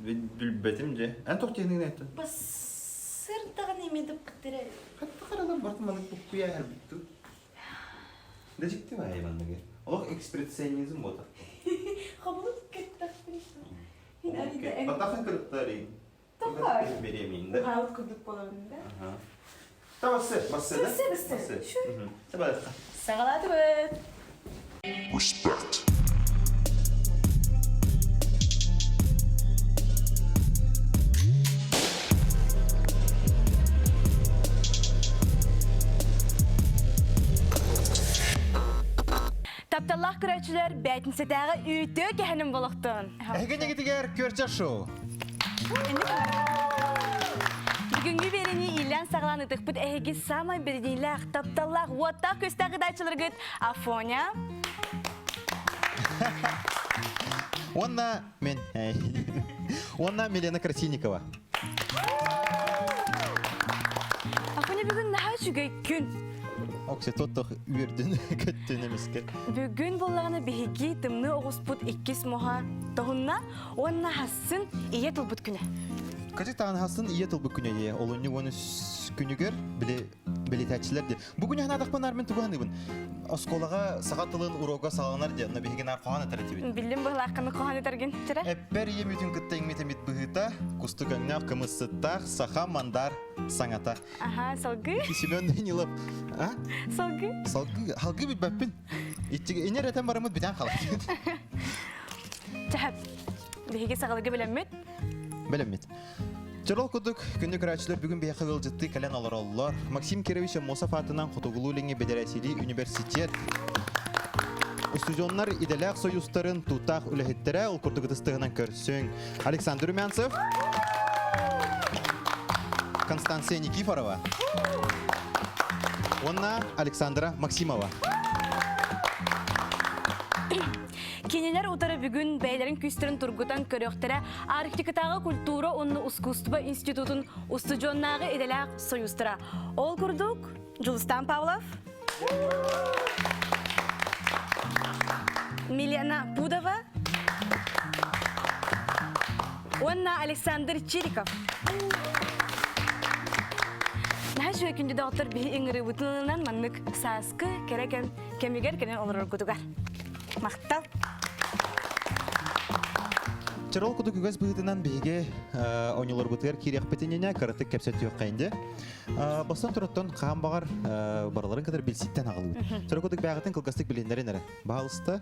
Билбэтим дьэ. Эн тоқ тиһиниҥ эттин? Бассырдаҕын имедip кыттыра. Хатта харалар бартын маннык буккуйа эрбитту. Да дьикти баайы манныгы. Олох экспрессионизм буота. Хабылык кыттахпын. Мин арыйда Батахан кырыттарыйын. Тоқай. Беремин да. Хаалык курдук болабын да. Та бассы, бассы да? Бассы, бассы. Та Саҕалаатыбыт. Respect. Тапталлаах көрөөччүлэр бээтинсэтээҕи үүтүө кэһэнин болохтун. Эһигинигитигэр Көрчө шоу. Бүгүҥҥү биэриини иилээн саҕалаан ытыкпыт эһиги саамай бэриниилээх, тапталлаах, уоттаах көстөөх ыдааччыларгыт Афоня. Уонна мен. Уонна Милена Красильникова. Афоня бүгүн наһаа үчүгэй күн. Оксе тоттох үөрдүн көттүн эмискэ. Бүгүн буоллаҕына биһиги тымныы оҕуспут иккис муха тоһунна уонна хасын ийэ тылбыт күнэ. Качы таҕан хасын ийэ тылбыт күнэ ийэ. Олунньу уон күнүгэр били билитээччилэр де. Бу күнү ханаатахпын армин тугу ханыыбын. Оскуолаҕа саха тылын уруога саҕаланар диэн, но биһиги наар хоһоон этэр этибит. Биллим быһылаахханы хоһоон этэргин чэрэ. Эппэр ийэм үтүн кытта иҥмит эмит быһыыта, кустук өҥнөөх кымыссыттаах саха мандар саҥата. Аха, салгыы. Семен Данилов. А? Салгыы. Салгыы, халгыы билбэппин. Иччигэ инер этэн барымыт бүтэн халат. Чэһэп. Биһиги саҕалыгы билэммит. Билэммит. Чорол курдук күндү көрөөччүлэр бүгүн биһиэхэ ыалдьыттыы кэлэн олороллор. Максим Кирович Аммосов аатынан Хотугулуу-Илиҥҥи Бэдэрээсийэлии университет устудьуоннар идэлээх союзтарын тутаах үлэһиттэрэ ол курдук ытыстыһынан көрсүҥ. Александр Румянцев, Констанция Никифорова уонна Александра Максимова. Кинилэр утары бүгүн бэйэлэрин күүстэрин тургутан көрүөхтэрэ Арктикатааҕы культура уонна искусство институтун устудьуоннааҕы идэлээх союзтара. Ол курдук, Дьулустан Павлов, Милена Пудова уонна Александр Чириков. Наһаа үчүгэй күндү доҕоттор биһи ыҥырыыбытынан маннык сааскы кэрэ кэм кэмигэр кэлэн олороргутугар. Махтал. Чорол кудук үгэс быһыытынан биһиги оонньууларбытыгар киириэхпитининэ кыратык кэпсэтиэххэйин дии. Бастан тураттан хаан баҕар барыларын кытары билситтэн аҕалыбыт. Чорол кудук бэҕэтин кылгастык билиннэрин эрэ. Баһалыста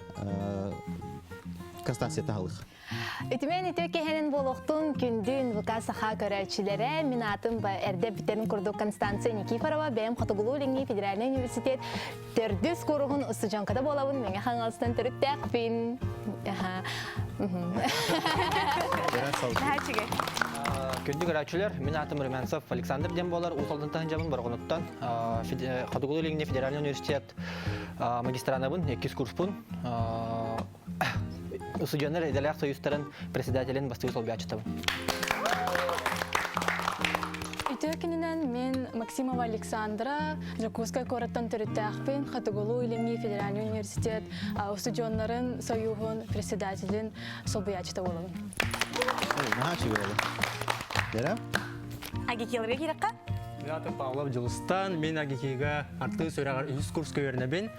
Констанция таһалых. Үтүмэн үтүө киһинэн буолуохтун күндүн ВК Саха көрөөччүлэрэ мин аатым эрдэ бүтэрин курдук Констанция Никифорова бэйэм Хотугулуу-Илиҥҥи федеральнай университет төрдүс кууруһун устудьуонката буолабын Мэҥэ Хаҥаластан төрүттээхпин. Күндү көрөөччүлэр, мин аатым Румянцев Александр диэн буолар. Уус Алдан таһынжабын Боргонуттан Хотугулуу-Илиҥҥи федеральнай университет магистранабын, иккис курспун. Устудьуоннар идэлээх союзтарын председателин бастакы солбуйааччытабын. Үтүө күнүнэн мин Максимова Александра, Дьокуускай куораттан төрүттээхпин, Хотугулуу-Илиҥҥи федеральный университет устудьуоннарын союһун председателин солбуйааччыта буолабын. Наһаа үчүгэй буолла. Дера? Агикиларга киирэххэ? Мин аатым Павлов Дьулустан, мин Агикига артыыс үөрэҕэр үһүс курска үөрэнэбин.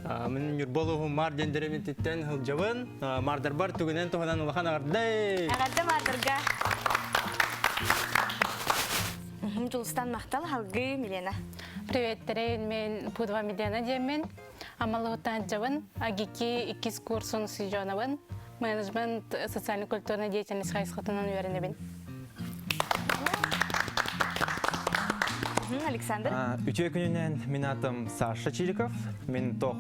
Мин Ньурба улууһун Маар диэн дэриэбинэтиттэн сылдьабын. Маардарбар түгэнэн туһунан улахан эҕэрдэ! Эҕэрдэ Маардарга! Дьулустан махтал, Халгыы Милена. Приветтерин, мен Пудова Милена диэммин. Амалыһыттан сылдьабын. АГИКИ иккис курсун устудьуонабын. Менеджмент социально-культурной деятельность хайысхатынан үөрэнэбин. Александр. Үтүө күнүнэн мин атым Саша Чириков. Мин тох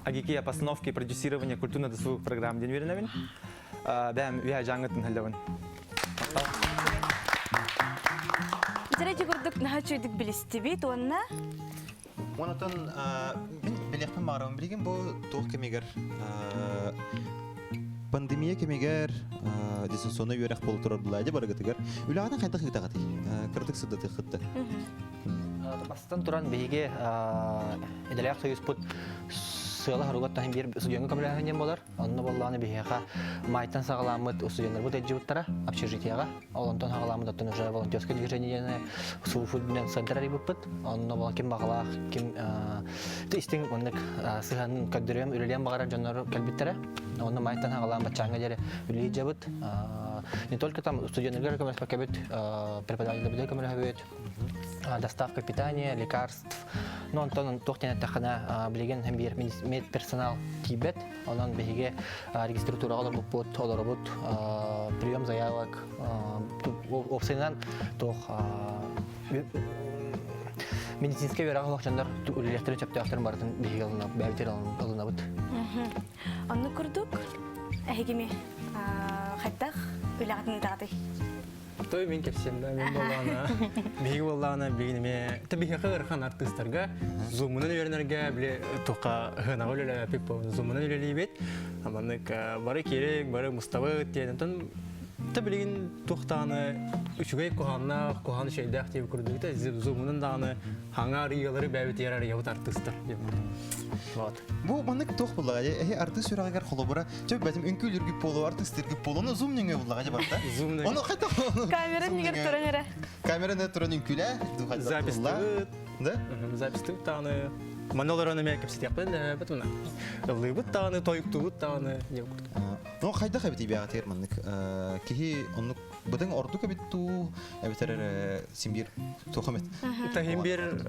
АГИКИ постановки и продюсирование культурно-досуговых программ диэн үөрэнэбин. Бэм үһэ жаңытын хыллабын. Дьэрэ курдук наһаа үчүгдүк билистибит уонна Онотон мин билиэхпин баҕарабын билигин бу туох кэмигэр пандемия кэмигэр дистанционнай үөрэх буола турар булаа барыгытыгар үлэҕитин хайдах ыытаҕытый кыратык сырдатыаххыт да Бастан туран биһиги идэлээх союзпут сыала-соруга таһын биир студеҥҥа көмөлөһөн диэн буолар. Онно буоллаҕына биһиэхэ майтан саҕаламмыт студеннарбыт ыдьыбыттара общежитиеҕа. Ол онтон саҕаламмыт оттон уже волонтерское движение диэни СУФУ-нан центр арыйбыппыт. Онно буолан ким баҕалаах, ким истиҥ оннук сыһыанын көрдөрүөм, үлэлиэн баҕарар дьоннор кэлбиттэрэ. Онно майтан саҕалаан баччааҥҥа диэри үлэлии дьабыт. Не только там студеннарга көмөлөспөккөбүт, преподавателлэрбитигэр көмөлөһөбүт, доставка питания, лекарств. Ну, онтон туох диэн эттэххинэ, билигин биир медперсонал тиийбэт. Онон биһиги регистратураҕа олорбуппут, олоробут, прием заявок, уопсайынан туох медицинскэй үөрэҕи олох дьоннор үлэлиэхтэрин сөптөөхтөрүн барытын биһиги бэйэбитигэр ылынабыт. Оннук курдук эһигими хайдах үлэҕитин ыытаҕытый? Той мин кэпсиэм да, мин буоллаҕына, биһиги буоллаҕына билигин эмиэ, та биһиэхэ ыарахан артыыстарга зумунан үөрэнэргэ били туохха ыһыанаҕа үлэлээбиппит буолан зумунан үлэлиибит. Маннык бары киирик, бары мустабыт диэн. Онтон та билигин туох даҕаны үчүгэй куһаҕаннаах, куһаҕан үчүгэйдээх диэбит курдук зумунан даҕаны хаҥа арыйыалары бэйэбитигэр арыйабыт артыыстар диэн. Вот. Бу маннык туох буллаҕа эһи артыыс сүрэҕигэр холобура чөп бэтим үҥкүүлүргүп буолуо артыыстыргып буолуо ону зум нөҥүө буллаҕа дьэ барда. Зум нөҥүө. Ону хайдах Камера нигер туран эрэ. Камера не туран үҥкүүлээ Запистыбыт. Да? Запистыбыт даҕаны. Манна олорон эмиэ кэпсэтиэхпин бит мына. Ыллыыбыт даҕаны, тойуктуубут даҕаны диэн курдук. Ну хайдах эбит ибэҕэтигэр маннык киһи оннук бытыҥ ордук эбит дуу эбэтэр симбир туох эмит. Тахим бир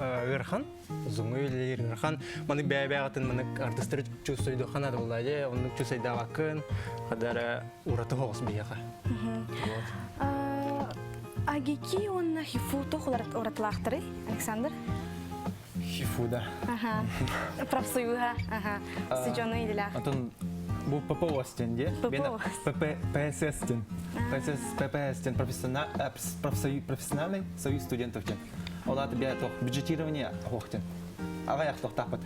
ыарахан Зумҥа үлэлиир ыарахан. Маннык бэйэ-бэйэҕитин маннык артыстары чувствуйдуохха наада буолла дии. Оннук чувствуйдаабаккын, хадара ураты соҕус биһиэхэ. Вот. Агики уонна Хифу туох уратылаахтарый, Александр? Хифу, да. Ага. Профсоюза. Ага. Сыдьону идэлээх. Атын бу ППО стен де. ППО. ПП ПСС ден. ПСС ППС ден профессиональный союз студентов ден. Ол аты бия тох бюджетирование хоохтен. Аҕыйах тохтаахпыт.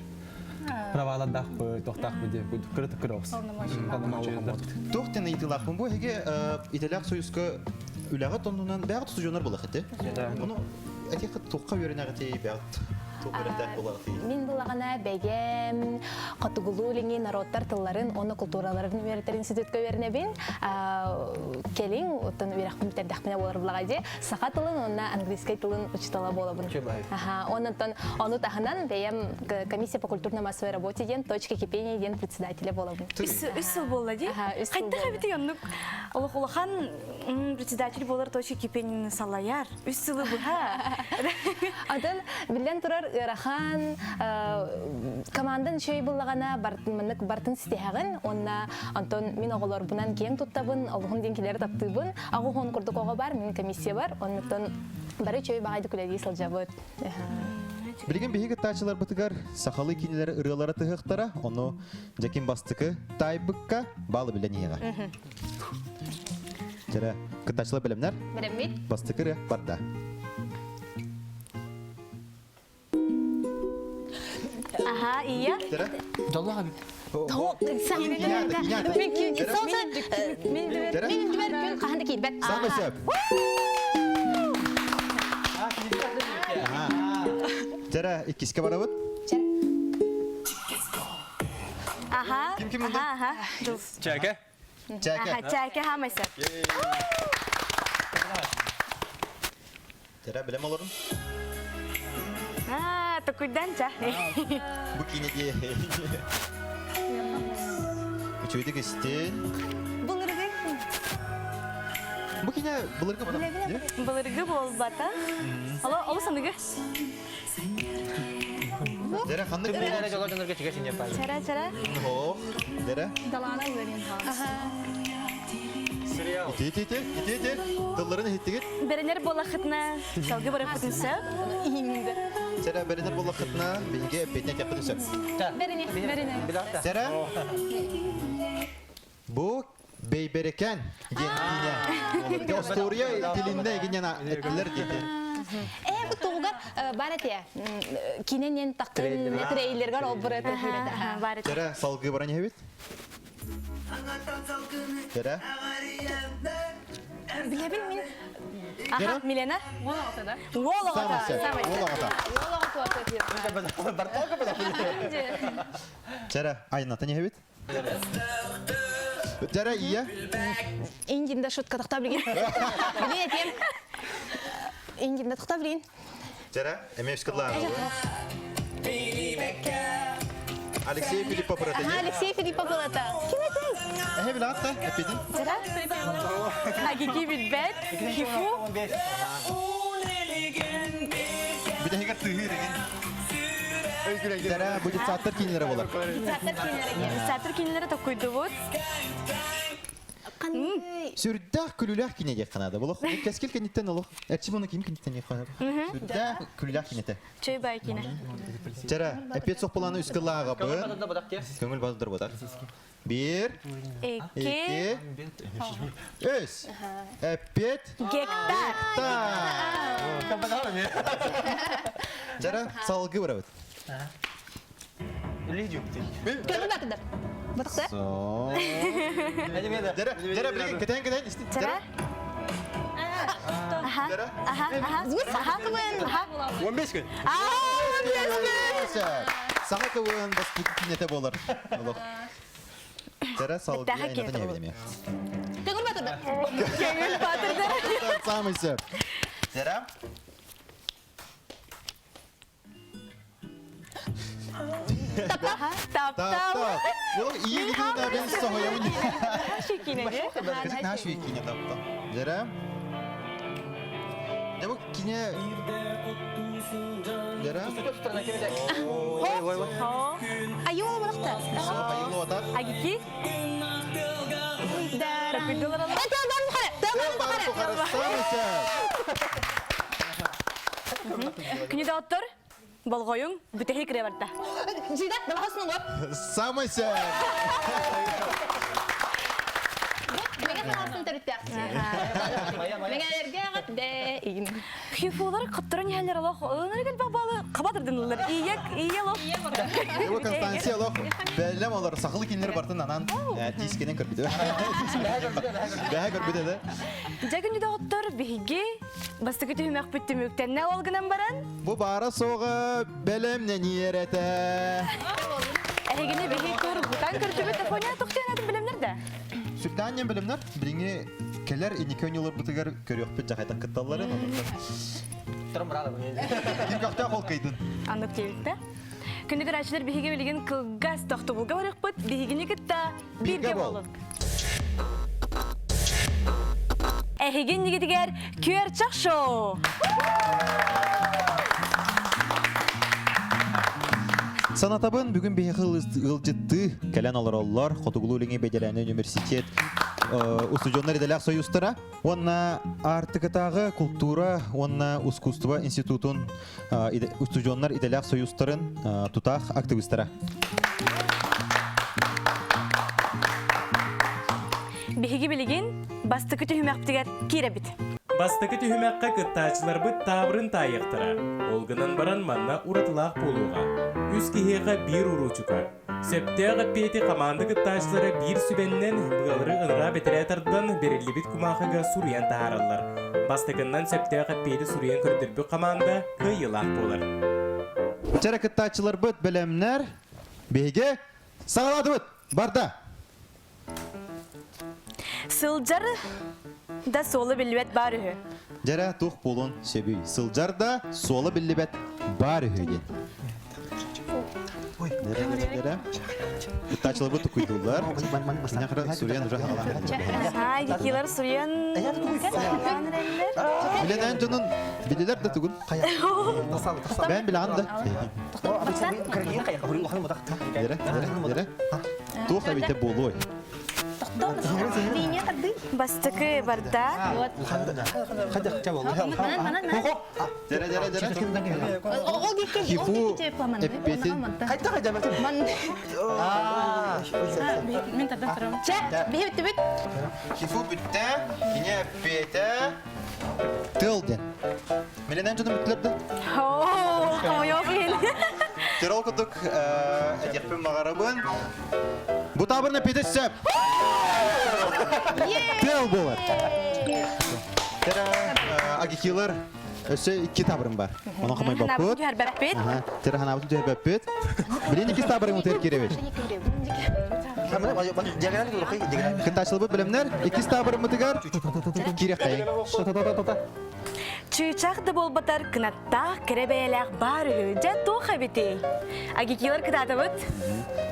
Правалардаахпыт, тохтаахпыт диye кыры кыры Полномочия. Туох тен ыйытыылаахпын бу эһиги идэлээх союзка үлэҕэ тоннунан бэҕэ тутужонор булах ити. Ону этиэххэ туохха үөрэнэҕитий бэҕэ туох үөрэттээх булаҕытый? Мин булаҕына бэйэм хотугулуу-илиҥҥи норуоттар тылларын уонна култуураларын үөрэтэр институтка үөрэнэбин. Кэлин оттон үөрэхпин бүтэрдэхпинэ буолар булаҕа дии. Саха тылын уонна английскай тылын учуутала буолабын. Аха, онтон ону таһынан бэйэм комиссия по культурно-массовой работе диэн точка кипения диэн председателя буолабын. Үс сыл буолла дии. Хайдах эбитий оннук олох улахан председатель буолар точка кипенияны салайар. Үс сылы быһа. Атын биллэн турар ыарахан командан үчүгэй буллаҕына бартын бартын ситиһэҕин уонна онтон мин оҕолорбунан киэҥ туттабын, олуһун диэн кинилэри таптыыбын. Аҕыс курдук оҕо бар, мин комиссия бар, оннуттан бары үчүгэй баҕайдык үлэлии сылдьабыт. Билигин биһиги кыттааччыларбытыгар сахалыы кинилэр ырыалара тыһыахтара, ону дьэкин бастакы таайбыкка баалы билэн иһиэҕэ. Дьэрэ, кыттааччылар бэлэмнэр? Бэлэммит. Бастакы ырыа барда. Аха, ия. Дьоллоох эбит. Мин түбэр күн хаһан да киирбэт. Самый сөп. Дьэрэ, иккиске барабыт. Аха. Ким ким онда? Аха, аха. Чээкэ. Чээкэ. Аха, чээкэ хаамай сөп. Дьэрэ, билем олорун. Аа, токуйдан ча. Бу киинэ дии. Үчүгэйдик истин. Былыргы. Бу киинэ былыргы буолбата. Былыргы буолбата. Ало, олус аныгы. Дьэрэ, ханнык Дьоло дьонорго чигэ синье пай. Чара, чара. Ох, дьэрэ. Далаана уверен. Сериал. Ити, ити, ити, ити, ити. Тылларын иһиттигит? Бэринэр буолахытына, салгы барыппытын сөп. Сэрэ, бэринэр буолахытына, биһиги эппиэтинэ этиэхпитин сөп. Бэрине, бэрине. Сэрэ, бу Бэйбэрэкэн диэн киинэ. Ити остуоруйа тилиннэ игинен эттилер диэти. Э, бу тугугар бар этэ. Киненен тақын трейлергар олбур это. Бар этэ. Сэрэ, салгыы баран иһэбит. Сэрэ. Билебин мин. Аха, Милена? Уол оҕото да? Уол оҕото. Самый Уол оҕото. Уол оҕото Чара, айнатын иһэбит. Чара, ия. Индинда шутка тохтоо билигин. Билин этиэм. Индинда тохтоо билигин. Чара, эмиэ үскыдлаа. Алексей Филиппов Ага, Алексей Филиппов ылата. Ким этэй? Эһэ билаатта, эппитин. Чара? Агики билбэт. Хифу. Бүтэһигэр тыһыыр эгин. Чара, бу детсадтар киинлэрэ болар. Детсадтар киинлэрэ токкуйдубут. Сүрдээх күлүүлээх кинигэ диэххэ наада. Олох кэскил кэнниттэн олох. Эрчим оны ким кэнниттэн диэххэ наада. Сүрдээх күлүүлээх кинэтэ. Чөй бай кинэ. Чара, эппиэт сохпуланы үс кыллааҕабын. Көҥүл баздар ботар. Бир, Икки. икки, үс. Эппиэт. Гектар. Чара, салгы барабыт. Көҥүл батыдар. Батыкта? Со. Жара, жара, билигин кэтээн кэтээн истин. Чара? Жара. Жара. Аха, аха. Аха. 15 күн. Саҥа кыбыан баспыт кинете болар. Олох. Жара салгы Бэттээхэ айнатын кинете эбит эмиэ. Көҥүл батыдар. Көҥүл батырдар. Самый сөп. Жара. Тап Тап тап. тап. Ол ие гидин абен соһоябын. Шикинеге. Кызык наш кине тапта. Жара. Дә бу кине Жара. Айыл батыкта. Айылы атар. Агики. Токуйдулар алла. Тылдан бухара. Тылдан бухара. Самый сөп. Күнү доттор. Болҕойуҥ, бүтэһик кире барда. Жида, далаһасын угап. Самый сөп. Меге ханасын төрүттәкчи. Мегелерге агат де. Хифулар кыттырын иһэллэр олох, ылынар кэлбэх балы қабатырдынылар. Иек, ие лох. Ева Констанция лох бәлләм олар сахылы кинлер бартын анан тискенен көрбүтү. Бәһә көрбүтү да. Дьэ күнү доҕоттор биһиги бастакы түһүмэхпит түмүктэннэ ол гынан баран Бу бара соға бәлемнен ерете. эһигини биһи тургутан көрдүбүт Афоня тохтуянатын билемнер да. Сүртааннен билемнер билиңи келер иники ойнулар бутыгар көрүөхпүт жахайта кытталларын. Ким көхтө кол кыйдын. Аннык диэбитте. Күндү көрөөччүлэр биһиги билигин кылгас тохтобулга барыахпыт биһигини кытта бирге Бирге бол. болун. Эһигин нигитигэр Күөрчах шоу. Санатабын бүгүн биһиэхэ ыалдьытты кэлэн олороллор Хотугулуу-Илиҥҥи бэдэрээни университет устудьуоннар идэлээх союзтара уонна Аартыкатааҕы култуура уонна ускуустуба институтун устудьуоннар идэлээх союзтарын тутаах активистара. Биһиги билигин бастакы түһүмэхпитигэр киирэбит. Бастакы түһүмэххэ кыттааччыларбыт таабырын таайыахтара. Ол гынан баран манна уратылаах буолуоҕа. Үс киһиэхэ биир уруучука. Сөптөөх эппиэти хамаанда кыттааччылара биир сүбэннэн быалары ыныраа бэтэрээ тардан бэриллибит кумаахыга суруйан таһаараллар. Бастакыннан сөптөөх эппиэти суруйан көрдөрбүт хамаанда кыайыылаах буолар. Чара кыттааччыларбыт бэлэмнэр биһиги саҕалаатыбыт барда. Сылдьар да суола биллибэт баар үһү. Дьэрэ туох буолуон сөбүй. Сылдьар да суола биллибэт баар үһү диэн. Дьэрэ, дьэрэ, дьэрэ. Кыттааччыларбыт тукуйдууллар. Киниэхэ суруйан уже хаалаан. Ай, кикилар суруйан эрэллэр. Билэн дьонун билилер да тугун. Бээн билэҕин да. Дьэрэ, дьэрэ, дьэрэ. Туох эбитэ буолуой? Линия тарды. Бастакы барда. Манан, манан. Дьэрэ, дьэрэ, дьэрэ. Ол диэки, ол Хифу диэки телефон эппиэтин. Ман. Мин тардан турабын. Чэ, биһи бүттүбүт. Хифу бүттэ, кине эппиэтэ. Тыл диэн. Миленен дьонум бүттүлэр да. Оо, хомойуох иһин. Терол курдук этиэхпин баҕарабын. Бу таабырын эппиэтэ сөп. Тыл буолар. Тара. Агикилар өссө икки табырым бар. Онон хомойбоппут. Түһэрбэппит. Тера ханаабытын түһэрбэппит. Билин иккис табырым утуйар киирэбит. Кыттааччыларбыт бэлэмнэр иккис табырыммытыгар киирэххэйиҥ. Чыычаах да буолбатар кынаттаах кэрэ бэйэлээх баар үһү. Дьэ туох эбитий? Агикилар кытаатабыт.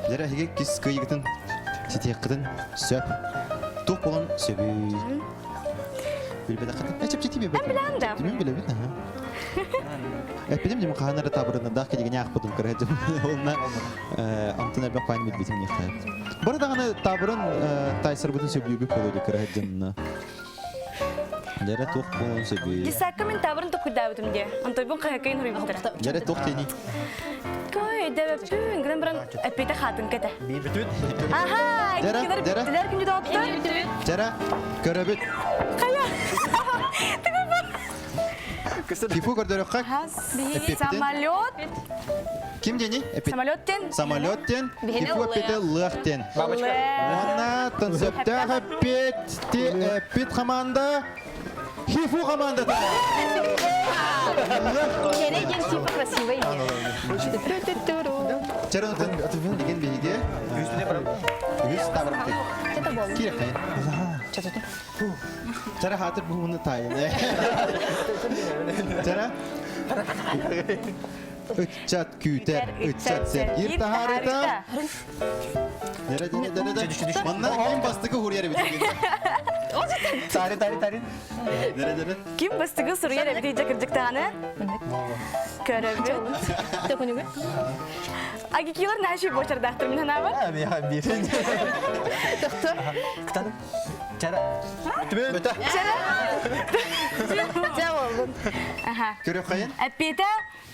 Дьэ эһиги кис кыйыгытын ситиэххитин сөп. Туох буолан сөбүй? Билбэтэххитин. Э, чэпчэтии Эн билэҕин да? Мен билэбин, аха. Эппитим дьим хаһан эрэ табырынардаах кинигэни аахпытым кыра дьым. Онна онтон элбэх паан билбитим диэххэ. Бары даҕаны табырын тайсарбытын сөбүлүүбүт буолуо дии кыра дьынна. Дьэрэ туох буолуон сөбүй? Десакка мин табырын токуйдаабытым дии. Онтойбун хаһыкайын хуруйбуттара. Дьэрэ туох диэний? Кой, дэбэппүн, гынан баран эппиэтэ хаатын кэтэ. Аха, Дьэрэ, килер дьэрэ. бүттүлэр күнү доҕоттор. Дьэрэ, көрөбүт. Хайа. Хифу көрдөрөххө. Эппиэппитин. Самолет. Ким диэний? Самолет тен. Самолет тен. Хифу эппиэтэ лыах тен. Уонна тонсөптөөх эппиэт эппит команда Хифу командата. Кэрэ диэн типа красивый. Чарынатын деген биһиги. Үс табырык. Кирэхэй. Чара хатыр буһуну тайын. Чара Ыччат күүтэр, ыччат сэргиир таһаарыта. Дэрэ дэрэ дэрэ дэрэ. Манна ким бастакы хуруйар эбит. Тари тари тари. Дэрэ дэрэ. Ким бастакы суруйар эбит дьэ кырдьыктааны? Көрөбүт. Төкүнүгү. Агикилар наши бочардаахтар мин ханаабар. Тохтор. Кытан. Чара. Бөтө. Чара. Дьэ болдун. Аха. Көрөххайын. Эппиэтэ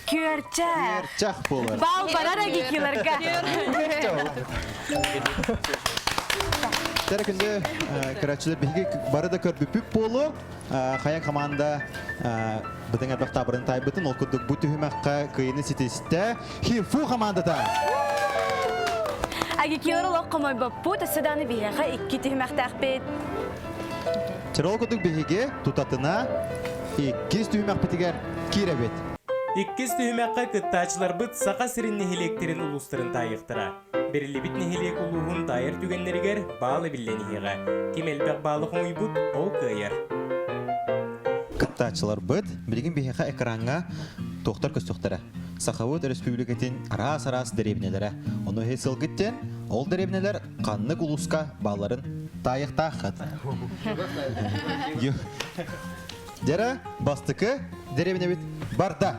күөрчэх. Күөрчэх буолар. Бал барар агикиларга. Тәрі күнде көрәтшілер биһиги бары да көрбүппүт буолу хайа команда бытын элбэх табырын тайбытын ол курдук бу түһүмэххэ кыйыны ситистэ Хифу командата. Агикилар олох хомойбоппут, өссө даҕаны биһиэхэ икки түһүмэхтээхпит. Чырол курдук биһиги тутатына иккис түһүмэхпитигэр киирэбит. Иккис түһүмэххэ кыттааччыларбыт Саха сирин нэһилиэктэрин улуустарын таайыахтара. Бэриллибит нэһилиэк улууһун таайар түгэннэригэр баал эбиллэн иһиэҕэ. Ким элбэх баалы хомуйбут, ол кыайар. Кыттааччыларбыт билигин биһиэхэ экраҥҥа туохтар көстүөхтэрэ. Сахабыт Өрөспүүбүлүкэтин араас-араас дэриэбинэлэрэ. Ону иһи сылгыт диэн, ол дэриэбинэлэр ханнык улууска баалларын таайыахтааххыт. Дьэрэ, бастакы дэриэбинэбит барда.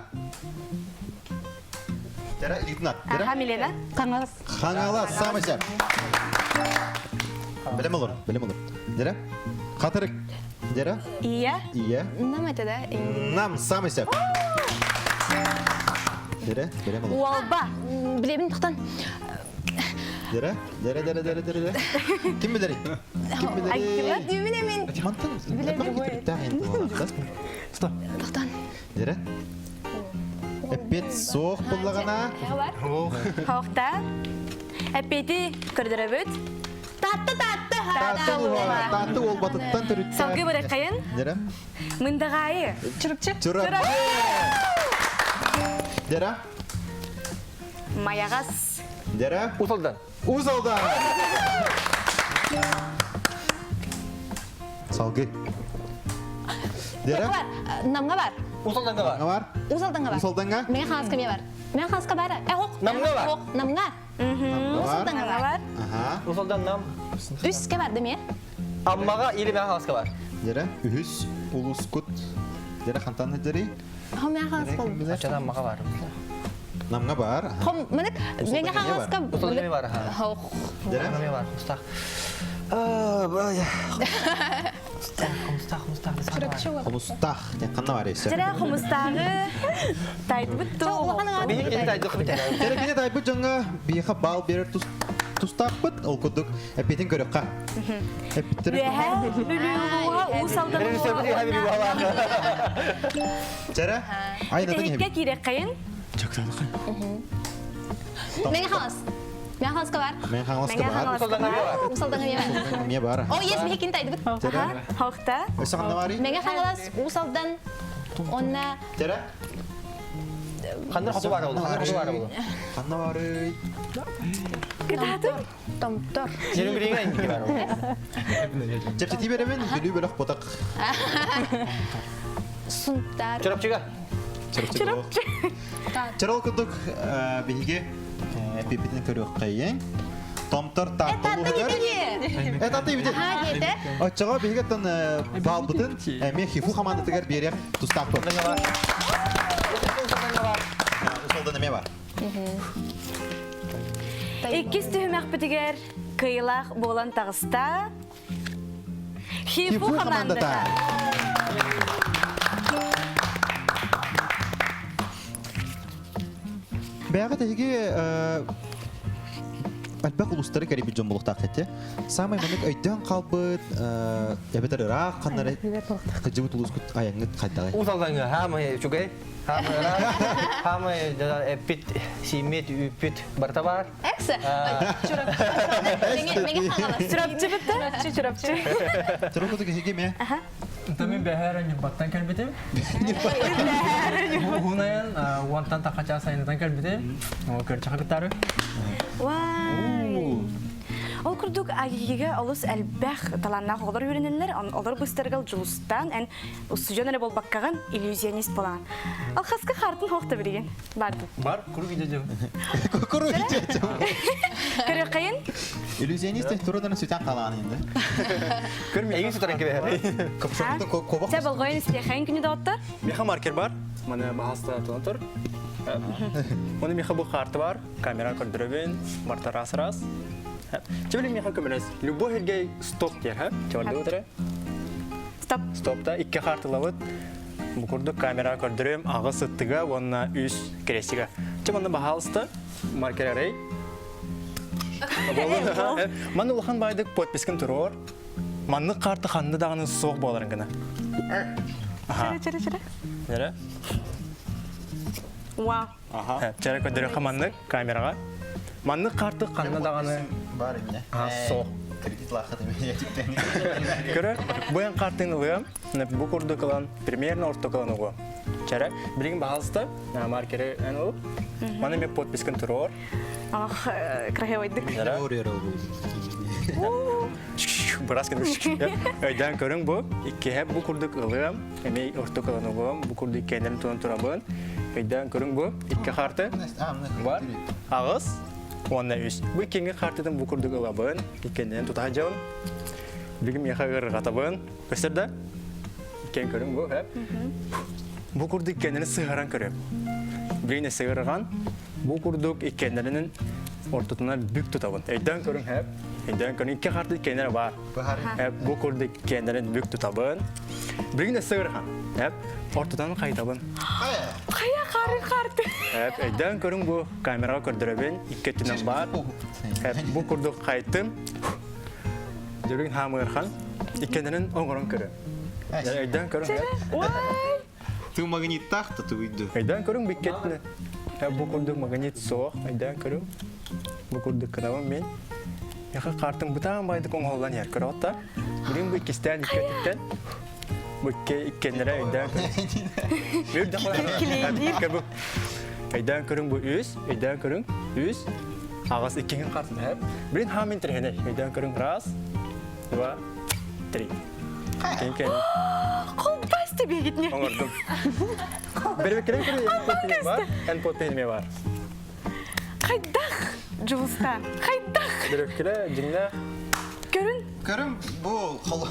Дьэрэ, илиитин ат. Дьэрэ. Аха, Милена. Хаҥалас. Хаҥалас, самый сеп. Билем olur, билем olur. Дьэрэ. Хатырык. Дьэрэ. Ия. Ия. Нам это да? Нам самый сеп. Дьэрэ, билем olur. Уолба. Билебин тохтон. Дьэрэ, дьэрэ, дьэрэ, дьэрэ, дьэрэ. Ким билери? Ким билери? Дүүмүн эмин. Мантан Тохтон. Дьэрэ. Эппиэт суох буллаҕына. Хоохта. Эппиэти көрдөрөбүт. Татты татты. Таатты Таатты уолбатыттан төрүттээх. Салгыы барыаххайын. Дьэрэ. Мындаҕаайы. Чурупчу. Чурап. Дьэрэ. Майаҕас. Дьэрэ. Усалдан. Усалдан. Салгыы. Дьэрэ. Бар. Намга бар. Усалданга бар. Намга бар. Усалданга бар. Усалданга. Мен хаҥаска эмиэ бар. Мен хаҥаска бар. Э, ох. Намга бар. Ох, намга. Усалданга Намга бар. бар. Аха. Усалдан нам. Үскэ бар да эмиэ. Аммаҕа или мен хаҥаска бар. Дьэрэ. Үһүс улускут. Дьэрэ хантан дьэри? Хом мен хаҥаска болдум. Ачан Аммаҕа бар. Намга бар. Хом, мынык, мен хаҥаска Усалдан бар. Ох. Дьэрэ. Намга бар. Устах. Хомустаах, хомустаах, хомустаах. Хомустаах. Ханна бар эсэ? Дьэрэ хомустааҕы тайдыбыт туу. Дьэрэ кини тайбыт дьоҥҥо биһиэхэ баал биэрэр тустаахпыт. Ол курдук эппитин көрөххө. Эппиттэрин Үөһээ Бүлүү улууһа Уус Алдан Дьэрэ айнатын Бүтэһиккэ киирэххэйин. Мэҥэ Хаҥалас. Мен хаҥаласка бар. Мен хаҥаласка бар. Усалдаҥа эмиэ Эмиэ бар. О, есть биһикин тайдыбыт. Хохта. Өссө ханна барый? Мэҥэ Хаҥалас, Уус Алдан, онна Терэ? Ханна хоту баар буолу? Ханна хоту баар буолу? Ханна барый? Кытаатын. Томтор. Нерюнгрига инники баар буолу. Чэпчэтии беремин, Бүлүү бөлөх ботак. Сунтар. Чурапчыга. Чурапчы. Чарал курдук биһиги эпипитин көрүөххэйиҥ. Томтор Таатта улууһугар. Э Таатта ибите. Оччоҕо биһиги оттон баалбытын эмиэ ХИФУ хамаандатыгар биэриэх тустаахпыт. Усалдан эмиэ бар. Иккис түһүмэхпитигэр кыайыылаах буолан таҕыста ХИФУ хамаандата. Бэйэҕит эһиги элбэх улуустары кэрийбит дьон буолуохтаах этэ. Саамай маннык өйдөөн хаалбыт, эбэтэр ыраах ханнары кыдьыбыт улуускут айаҥҥыт хайдаҕый? Уус Алдаҥҥа хаамай үчүгэй, хаамай ыраах, хаамай эппит, сииммит, үүппүт барыта баар. Экс. Чурапчы бытта? Чурапчы. Чурапчы киһиги ме? Мен бэһэр Ньурбаттан кэлбитим. Уһунайан уонтан тахача сайынытан кэлбитим. Көрчөхө кытары. Вай! Ол курдук Айыыга олус элбэх талааннаах оҕолор үөрэнэллэр. Олор быстаргал Дьулустаан эн устудьуон эрэ буолбаккаҕын иллюзионист буолаҕын. Алхаска хаартын хоохто билигин бардым. Бар, курук идэ Курук идэ Көрүөххэйин? Иллюзионист турудан сүтэн халаан инде. Эйин сүтэрэн кэбиһэр. Кобах. Сэ болҕойон истиэхэйин күнү доҕоттор. Миха маркер бар. Маны баһаста тонотор. Оны миха бу карта бар. Камера көрдөрөбүн. Барта раз раз. Чебили миха көмөлөс. Любой хиргей стоп дер, ха? Чебили утары. Стоп. Стопта икки картылабыт. Бу курдук камера көрдөрөм аҕыс ыттыга уонна үс крестига. Чэ манна баһаалыста маркер арай. Манна улахан байдык подпискын туруор. Маннык карта ханны даҕаны суох буоларын гына. Чэрэ, чэрэ, чэрэ. Нэрэ? Вау. Чэрэ көрдөрөххө маннык камераҕа. Маннык карты ханна даҕаны бар инне. Суох. Кредит лаахат эмиэ Көрө, бу эн картын ылыам, бу курдук ылан, примерно орто кылан угуом. Чэрэ, билигин баһалыста, маркеры эн ылып, маны мен подпискын туруор. Ах, красивойдык. Бырас Өйдөөн көрүҥ бу, иккиһэ бу курдук ылыам, эмиэ орто кылан угуом, бу курдук иккиэннэрин туһан турабын. Өйдөөн көрүҥ бу, икки харты бар, аҕыс уонна үс. Бу иккиҥҥи хартытын бу курдук ылабын, иккиэннэрин тута сылдьабын. Бүгүн миэхэ ыарырҕатабын. Көстөр да? Иккиэн көрүҥ бу, Бу курдук иккиэннэрин сыһаран көрөм. Билигин өссө ыарырҕан, Бу курдук иккиэннэринин ортотунан бүк тутабын. Өйдөөн көрүҥ хэп. Өйдөөн көрүҥ. Икки харты иккиэннэрэ баар. Бу курдук иккиэннэрин бүк тутабын. Билигин өссө ыарахан. Эп. Ортотунан хайытабын. Хайа хары харты. Эп. Өйдөөн көрүҥ бу камераҕа көрдөрөбүн. Икки өттүнэн баар. Эп. Бу курдук хайыттым. Дьүрүн хаамыархан. Иккиэннэрин оҥорон көрүн. Өйдөөн көрүҥ. Ты магниттаах да тугуйду. Өйдөөн көрүҥ биккетини. Бу курдук магнит суох. Өйдөөн көрүҥ. Бу курдук кынабын мен. Яха картын бытаан байдык оҥоһуллан иһэр көрөҕүт да. Билин бу иккистээн иккетиттэн бу икки иккеннэрэ өйдөөн көрүҥ. Өйдөөн көрүҥ бу үс, өйдөөн көрүҥ үс, аҕыс иккиһин картын хэп. Билин хаамын тирһэнэй. Өйдөөн көрүҥ раз, два, три. Кин Колбас тебегитне. Оҥордум. Бербеккерен көрө бар, эн подпись бар. Хайдах, Дьулустаан, хайдах? Бербеккере дьиҥнэ. Көрүн. Көрүн бу хол.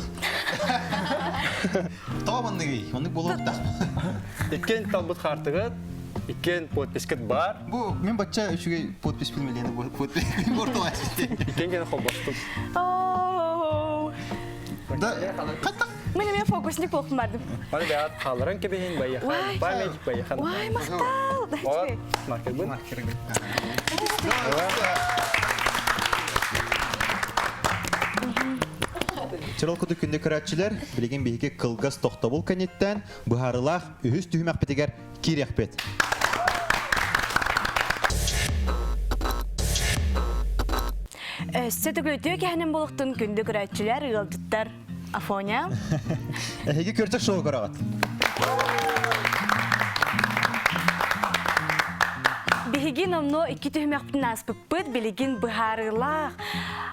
Тоҕо манныгый? Маннык буолуохтаах. Иккен талбыт хаартыгыт, иккен подпискыт бар. Бу мен бачча үчүгэй подпись билмелиени подпись ортолай Иккен кene холбостум. Да, қаттақ. Мен эме фокусник болуп бардым. Маны бәят қалыран кебейін баяхан, память баяхан. Вай, мақтал! Вот, маркер бұл. Маркер Чырыл куду күндү көрәтчилер, билигин биһиги кылгас тохтобул кэнниттэн быһаарылаах үһүс түһүмэхпитигэр киириэхпит. Өссө төгүл үтүө кэһэнэн буолуохтун күндү көрөөччүлэр, ыалдьыттар. Афоня. Эһиги көрчө шоу көрөҕүт. Биһиги номнуо икки түһүмэхпитин ааспыппыт, билигин быһаарыылаах,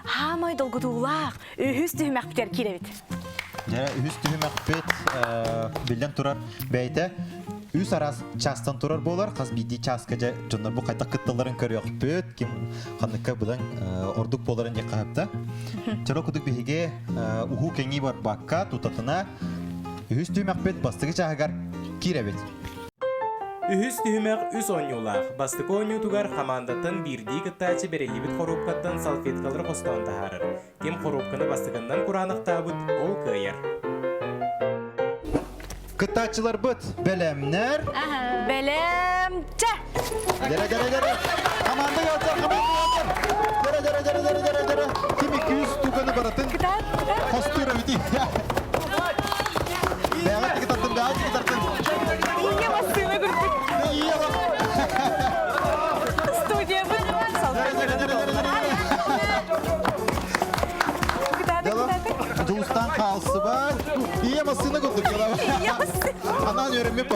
хаамай долгутуулаах үһүс түһүмэхпитигэр киирэбит. Дьэ, үһүс түһүмэхпит биллэн турар бэйэтэ үс араас чаастан турар буолар. Хас биирдии чааска дьэ дьоннор бу хайдах кытталларын көрүөхпүт, ким ханныкка быдан ордук буоларын диэххэ сөптө. Чоро кудук биһиги уһуу кэҥии барбакка тутатына үһүс түһүмэхпит бастакы чааһыгар киирэбит. Үһүс түһүмэх үс оонньуулаах. Бастакы оонньуутугар хамаандаттан биирдии кыттааччы бэриллибит хоруопкаттан салфеткалары хостоон таһаарар. Ким хоруопканы бастакыннан кураанахтаабыт, ол кыайар. Кыттааччыларбыт бэлэмнэр. Бэлэм чэ! Дэрэ дэрэ дэрэ. Команда ятар, команда ятар. Дэрэ дэрэ дэрэ дэрэ дэрэ дэрэ. Ким 200 штуканы баратын хостуур эбити. Бэҕэ тики тартын, бэҕэ тики тартын. Ийэ массыына курдук. Ийэ Студиябыт Дьулустан хаалсыбат. Ийэ массыына курдук. Анаан үөрэммит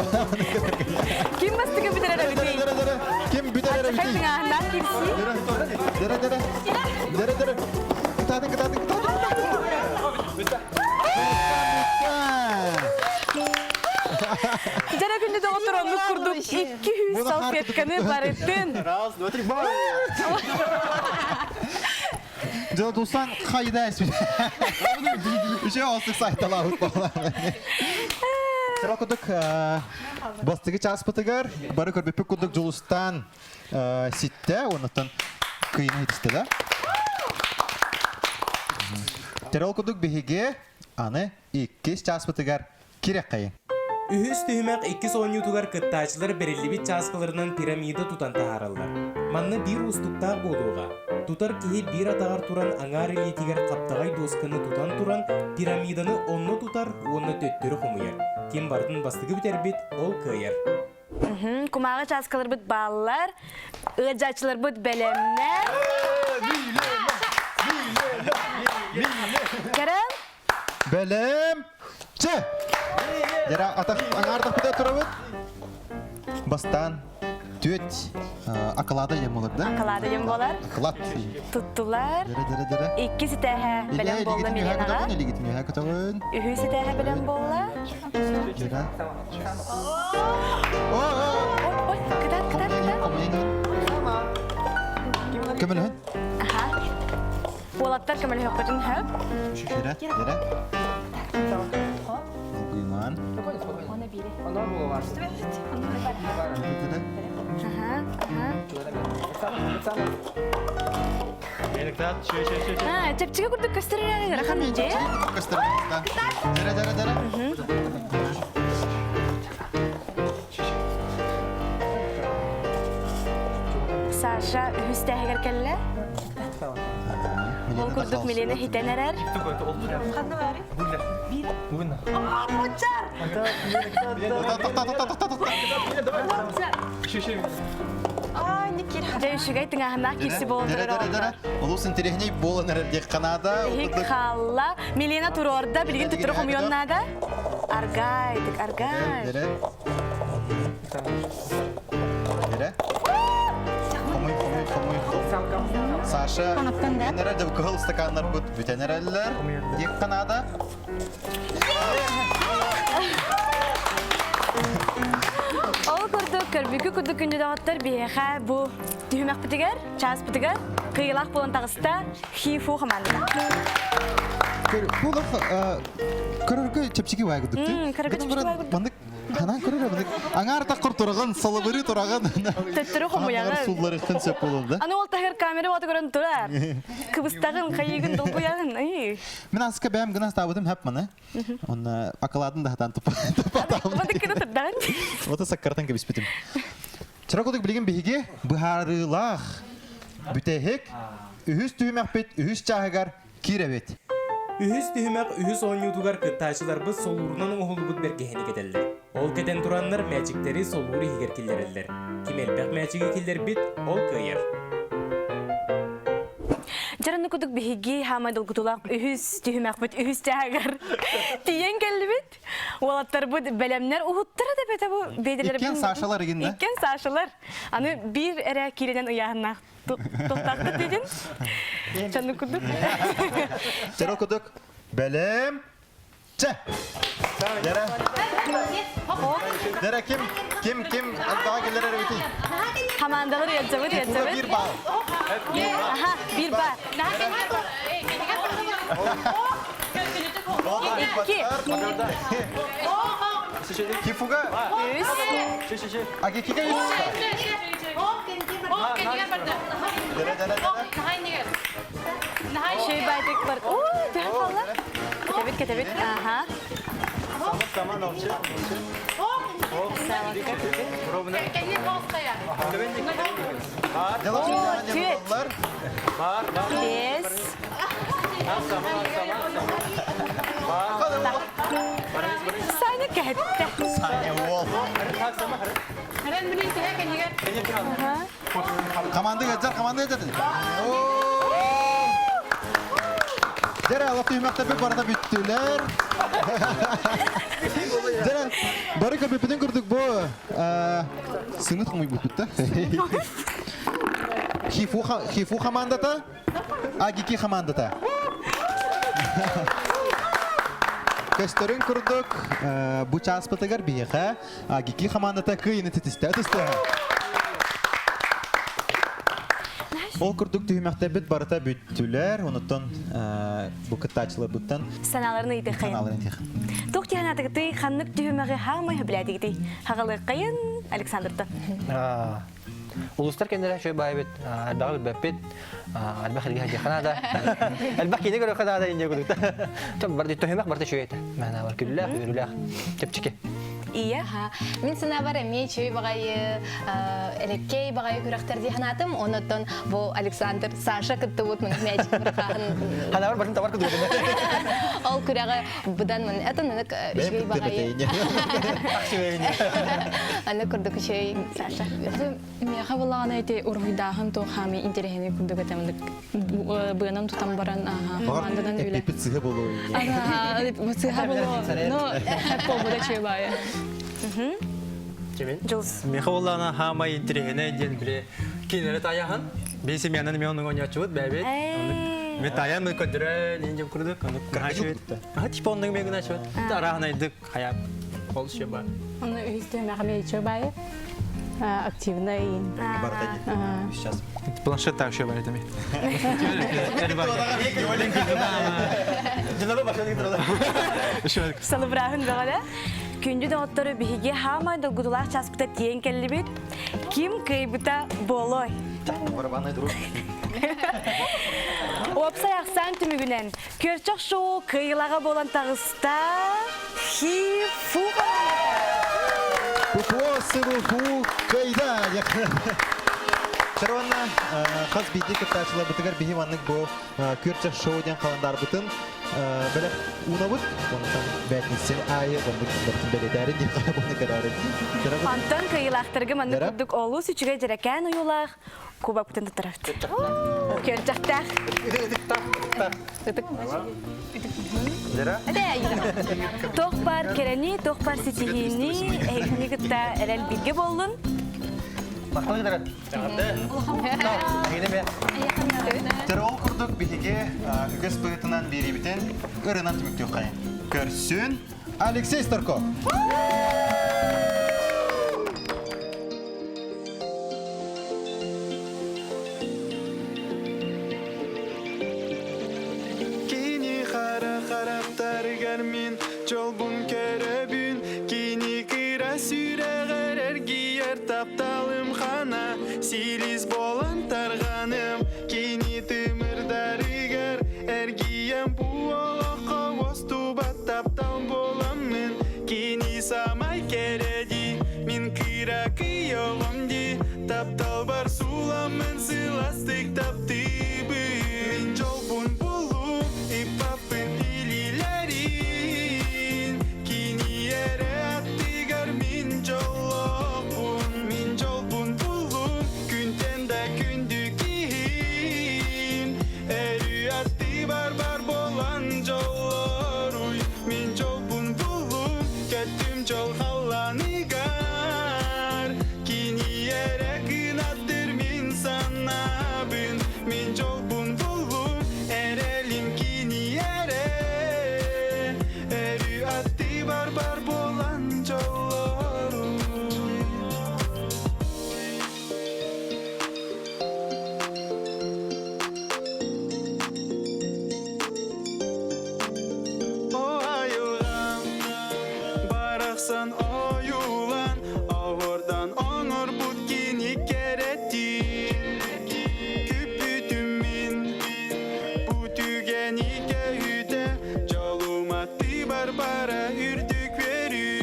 Ким бастакы бүтэрэр эбитий? Ким бүтэрэр эбитий? Тыҥааһыннаах кирсии. Дэрэ дэрэ. Дэрэ дэрэ. Кытаатын кытаатын кытаатын. Дьэрэ күндү доҕоттор оннук курдук 200 салфетканы барытын. Раз, два, три, бай! Дьэ, Дусан хайда эспит. Үчүгэй оҕустук сайталаабыт буолла. Сара кудук бастыгы чааспытыгар бары көрбүппүт курдук Дьулустаан ситтэ, оннуттан кыйына хитистэ да. Терол кудук биһиги аны иккис чааспытыгар кирэххэйин. Үһүс түһүмэх иккис оонньуутугар кыттааччылар бэриллибит чааскыларынан пирамида тутан таһаараллар. Манна биир уустуктаах буолуоҕа. Тутар киһи биир атаҕар туран аҥаар илиитигэр хаптаҕай дуосканы тутан туран пирамиданы онно тутар уонна төттөрү хомуйар. Ким барытын бастакы бүтэрбит, ол кыайар. Кумааҕы чааскаларбыт бааллар, ыалдьааччыларбыт бэлэмнэр. Кэрэл? Бэлэм! Чэ! Дьара атах аҥаардахпыта турабыт. Бастаан түөт акылаада диэн буолар да? Акылаада диэн буолар. Акылаат. Туттулар. Дэрэ дэрэ дэрэ. Икки ситээһэ бэлэм буолла Миленаҕа. Илигитин үһэ көтөҕүн. Үһү ситээһэ бэлэм буолла. Дэрэ. Ой, кытат, кытат, кытат. Көмөлөһүн. Аха. Уолаттар көмөлөһөхпүтүн хөп. Дэрэ, дэрэ. Гыйман. Аха, аха. Чэпчэки курдук көстөр эрээри ыарахан дьиэ. Көстөр. Дэрэ, дэрэ, дэрэ. Саша үһүс тээһигэр кэллэ. Ол курдук Милена хитэн эрэр. Дьэ үчүгэй тыҥааһыннаах киирси буолан турар Олус интэриэһинэй буолан эрэр диэххэ наада. Иһик хаалла. Милена туруорда, билигин төттөрү хомуйуон наада. Аргайдык, аргай. Хомуй, хомуй, хомуй, хомуй. Саша, бүтэн эрэр, дьэ кыһыл стаканнарбыт бүтэн эрэллэр. Диэххэ наада. Ол курдук, көрбүкү курдук күндү доҕоттор биһиэхэ бу түһүмэхпитигэр, чааспытыгар кыайыылаах буолан таҕыста ХИФУ хамаандата. Бу көрөргө чэпчэки баай курдук. Көрөргө чэпчэки баай курдук. Маннык ханан көрөр маннык аҥаар таххыр тураҕын, салыбырыы тураҕын. Төттөрү хомуйаҕын. Сулларыххын сөп буолуон да. Аны ол таһыгар камера уота көрөн турар. Кыбыстаҕын, хайыгын, долгуйаҕын. Мин аска бэйэм гына астаабытым хэп маны. Онно акылаатын да хатаан туппатаҕым. Мандык гына турдаҕын. Ота саккаратан кэбиспитим. Чара кудук билигин биһиги быһаарыылаах бүтэһик үһүс түһүмэхпит үһүс чааһыгар киирэбит. Үһүс түһүмэх үһүс оонньуутугар кыттааччыларбыт солуурунан оҥоһуллубут бэргэһэни кэтэллэр. Ол кэтэн тураннар мээчиктэри солуур иһигэр киллэрэллэр. Ким элбэх мээчиги киллэрбит, ол кыайар. Дьараны кудук. курдук биһиги хаамай долгутуулаах үһүс түһүмэхпит үһүс чааһыгар тиийэн кэллибит. Уолаттарбыт бэлэмнэр уһуттара да бэтэ бу бэйдэлэрбин. Иккиэн Сашалар игин да? Иккиэн Сашалар. Аны биир эрэ кииринэн ыйааһыннаах тохтаахтык дедин. Чанны курдук. Чаро кудук бэлэм Чэ! Дэрэ. Дэрэ ким ким ким антаға келер эребити? Командалар ячабыт ячабыт. Бир бал. Аха, бир бал. Ки. Кифуга. Үс. Аги киге үс. Дэрэ дэрэ дэрэ. Шей байтык бар. О, дэрэ қалла. Кетебит, кетебит. Аха. Бес. Саня кәтті. Саня ол. Команда гаджар, команда гаджар. Дәрә, алып түймәктә бер барда бүттүләр. Дәрә, бары көпөпүтүн көрдүк бу. Сыңыт хомуй бүттү. Хифу Хифу командата, Агики командата. Көстөрүн курдук, бу чааспытыгар биһиэхэ Агики командата кыйыны титистэ түстэ. Ол курдук түһүмэхтэрбит барыта бүттүлэр, онуттан бу кыттааччыларбыттан Санааларын ыйытыаххайын. Санааларын ыйытыаххайын. Туох тиһанаатыгытый, ханнык түһүмэҕи хаамай хөбүлээтигитий? Хагалыаххайын Александртан. Улуустар кэннэрэ шөй баайбыт, элбэҕи билбэппит, элбэх илгэ сылдьыахха наада. Элбэх киинэ көрүөххэ наада инньэ курдук. Бар төһүмэх барыта үчүгэй этэ. Мээнэ бар күллээх, үөрүүлээх, чэпчэки. Ия. Мин санаабар эмиэ үчүгэй баҕайы, элеккей баҕайы күрэхтэр дии санаатым. Онотон бу Александр Саша кыттыбыт мын мээчик бырахааһын. Ханабар барын табар кыдыгын. Ол күрэҕи быдан мын это нык үчүгэй баҕайы. Аны курдук үчүгэй Саша. Миэхэ булаҕына ити уруһуйдааһын туох хаамый интэриэһинэй курдук этэ быанан тутан баран команданан үлэ. Эппит сыһа болуо. Сыһа болуо. Ну, болбуда чуй баайы. Дьулс. Миэхэ буоллаҕына хаамай интэриэһинэй диэн били кинилэри таайаһан биир семьянан эмиэ оннук оонньооччубут бэйэбит. Мен таайан мы көрдөрөн инжим курдук оннук гынаачыбыт. Аха типа оннук эмиэ гынаачыбыт. Арааһынайдык хайаап ол еще бар. Оны үһүстү мэхме еще бай активный. Сейчас. Планшет так еще бар этими. Салыбырааһын бөҕөлө. Күндү доҕоттору биһиги хаамай долгутулаах чааспыта тиэн кэллибит. Ким кыайбыта болой. Барабанный друг. Уопсай ахсаан түмүгүнэн Көрчөх шоу кыайыылааҕа буолан таҕыста Хи-Фу Пупо сыру кыайда! Чаруанна хас биирдии кыттааччыларбытыгар биһи маннык бу Күөрчэх шоу диэн халандаарбытын бэлэх уунабыт. Онтон бээтинсэ аайы оннук барытын бэлиэтээрин диэн харабыны көрөөрүн. Онтон кыайыылаахтарга маннык курдук олус үчүгэй дьэрэкээн ойуулаах кубокпытын туттарабыт. Күөрчэхтээх. Туох баар кэрэни, туох баар ситиһиини эһигини кытта эрэл бииргэ буоллун. Тэр ол курдук биһиги үгэс быһыытынан биэриибитин ырынан түмүктүөххэйин. Көрсүн Алексей Старков. Кини хара харахтарыгар мин дьолбун көрөбүн Кини кыра сүрэҕэр эргийэр тапталым хана Силис буолан тарҕаным Кини тымырдарыгар эргийэн бу олоххо уостубат таптал буоламмын Кини самай кэрэ дии мин кыракый оҕом дии Тапталбар сууламмын сыластык таптыыбын Мин дьолбун буллум иппаппын илиилэрин Кини эрэ аттыгар мин дьоллоохпун Мин дьолбун буллум күнтэн да күндү киһим Өрүү. дьол халлааныгар Кини эрэ кынаттыр мин санаабын Мин дьолбун буллум эрэлим кини эрэ Өрүү аттыбар бар буолан дьоллорум Айылҕам барахсан ойуулан оһуордан оҥорбут кини кэрэтин Күппүтүм мин бу түгэни көһүтэ дьолуматыы барбара үрдүк үөрүү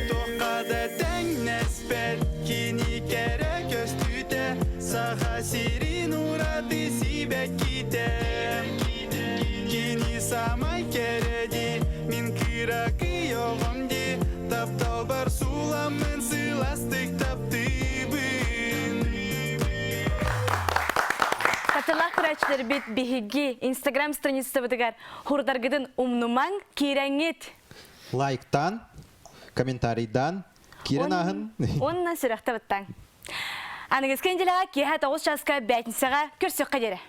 Туохха да тэҥнэспэт кини кэрэ көстүүтэ Саха сирин ураты сибэккитэ Кини самай кэрэ дии мин кыракый оҕом дии Тапталбар сууламмын сыластык таптыыбын Татылаах көрөөччүлэрбит биһиги Инстаграм страницабытыгар хурдаргытын умнумаҥ, киирэҥҥит. Лайктаан, комментарийдаан, киирэн ааһын. Уонна сүрэхтэ быттаҥ. Аныгыскы неделяҕа киэһэ 9 часка бээтинсэҕэ көрсүөххэ диэри.